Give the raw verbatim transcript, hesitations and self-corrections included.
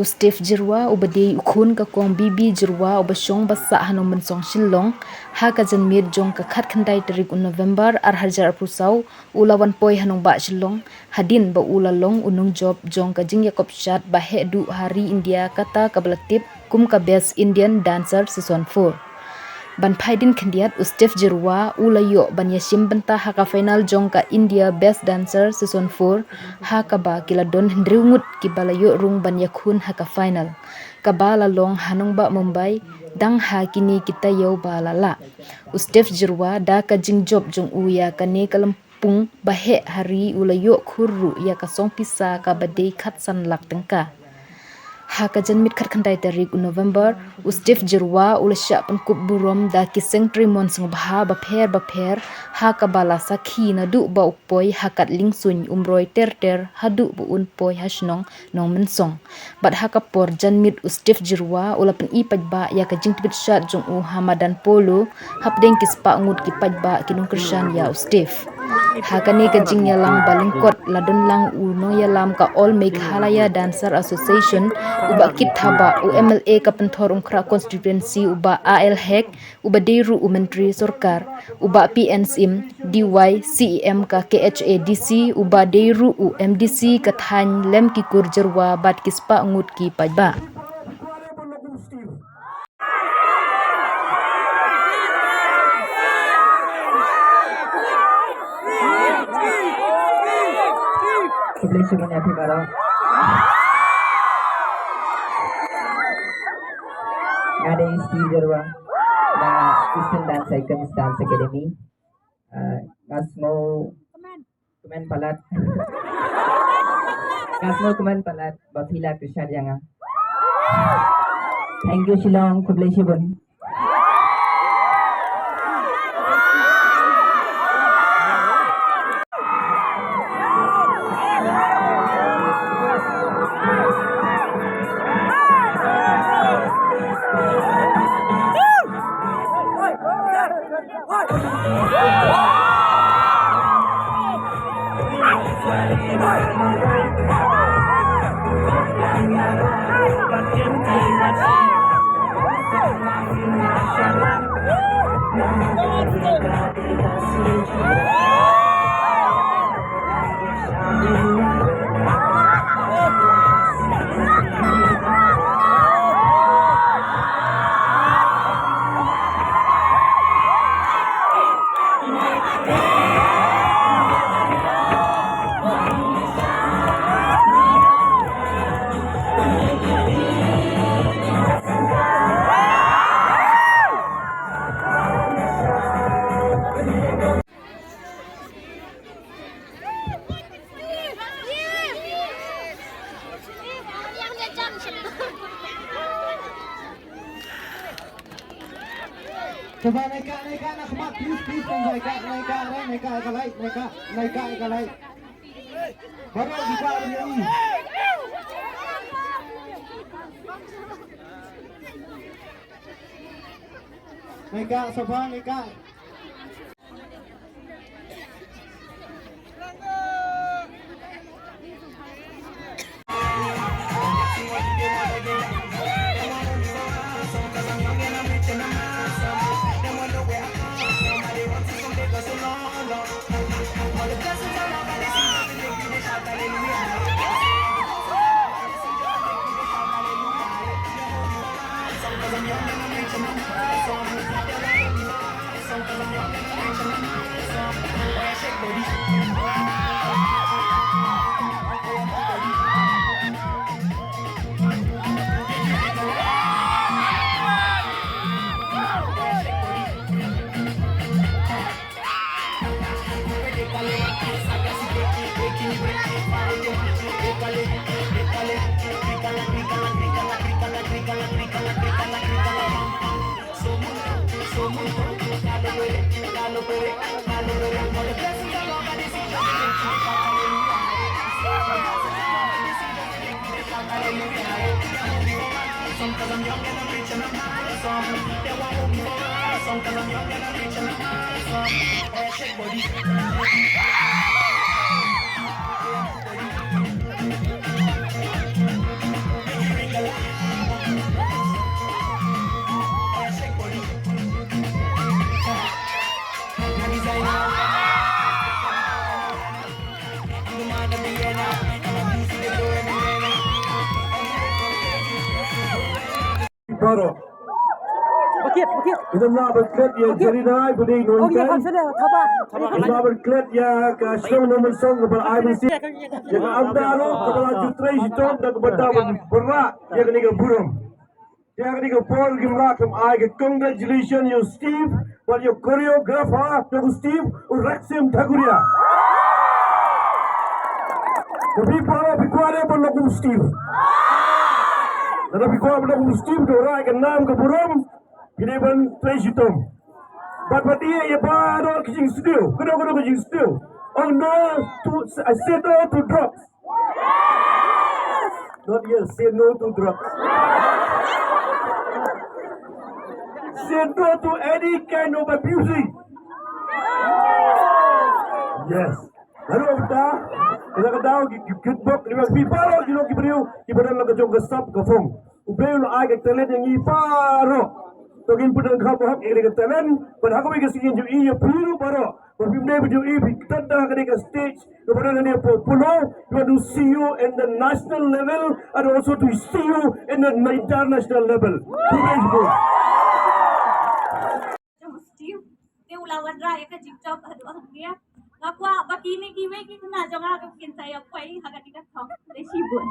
Steve Jyrwa uba dei u khun ka kong B B Jyrwa uba shong ba sah ha Nongmynsong Shillong, ha ka janmiet jong ka khatkhyndai tarik u November ar hajar arphew saw, u la wan poi ha nongbah Shillong, hadien ba u la long u nongjop jong ka jingïakop shat ba heh duh ha ri India kata kaba la tip kum ka Best Indian Dancer Season four. Ban phai dien khyndiat, u Steve Jyrwa u la ïoh ban ïashim bynta ha ka final jong ka India Best Dancer Season four, ha kaba ki la don hynriew ngut kiba la ïoh rung ban ïakhun ha ka final, kaba la long ha nongbah Mumbai, dang ha kine ki taïew ba la lah. U Steve Jyrwa da ka jingjop jong u ïa kane ka lympung ba heh ha ri u la ïoh khur ruh ïa ka song pisa kaba dei khatsan lak tyngka. Ha ka janmiet khatkhyndai tarik u November, u Steve Jyrwa u la shah pynkup burom da ki seng trei mon sngewbha bapher bapher, ha kaba la sakhi naduh ba u poi ha kat liengsuiñ, um roi ter ter haduh ba un poi ha shnong Nongmynsong. Bad ha ka por janmiet u Steve Jyrwa u la pyni paidbah ïa ka jingtbit shad jong u ha madan polo, hapdeng ki spah ngut ki paidbah ki nongkyrshan ïa u Steve. Ha kane ka jingïalang ba lyngkot la don lang u nongïalam ka All Meghalaya Dancer Association, u Bah Kit Thabah, u M L A ka Pynthorumkhrah Constituency u Bah A L Hek, uba dei ruh u Myntri Sorkar, u Bah P N Syiem, D Y C E M ka K H A D C, uba dei ruh u M D C ka thaiñ lem ki kur Jyrwa bad ki spah ngut ki paidbah. Khublei shibun ïa phi baroh. Nga dei Steve Jyrwa na Eastern Dance Icons Dance Academy. Uh, nga sngew kmen palat. Nga sngew kmen palat ba phi la kyrshan ïa nga. Thank you Shillong, khublei shibun. Coba naikah, naikah, na khmat, please, please, naikah, naikah, naikah, naikah, naikah, naikah, naikah. Baru kita berdiri. Naikah, coba naikah. Baroh. Bakit, bakit. Ina ma ba klet ïa Jerry Nai ba dei nongkren. Ina ma ba klet ïa ka shnong Nongmynsong kaba ai bynsi ïa ka Amda ruh kaba la ju trei shitom da kaba da ban byrra ïa kane ka burom. Ïa kane ka por ngim lah ban ai ka congratulation ïa u Steve bad ïa u choreographer jong u Steve, u Raksim Thakuria. Ka phi para phi kwah de ban long kum u Steve. Lada phi kwah ban long kum u Steve, to rai ka nam ka burom, phi dei ban trei shitom. Bad bad ïa ïa baroh ki jingsniew, kano kano ki jingsniew. Oh no to, I said no to drugs. Not yes, say no to drugs. Say no to any kind of abusing. Yes. Haduh mynta, kata ka daw ki, ki, ki bok, ki bok, ki baroh, ki long ki briew, ki baroh la ka jong ka sap ka phong. U Blei u la ai ka talent ïa ngi baroh. To ngin pyndonkam hok ïa ka talent, bad ha kawei ka sngi ngin ïohi ïa phi ruh baroh. Bad phim dei ban ïohi phi tat da kane ka stage, kaba don hangne hapoh Polo, we want to see you in the national level and also to see you in the international level. Congratulations. Jong u Steve, te u la wanrah ïa ka jingtop haduh hangne. Nga kwah ba kine kiwei ki khynnah jong nga ruh kin sa ïa poi ha kane ka thong. Khublei shibun.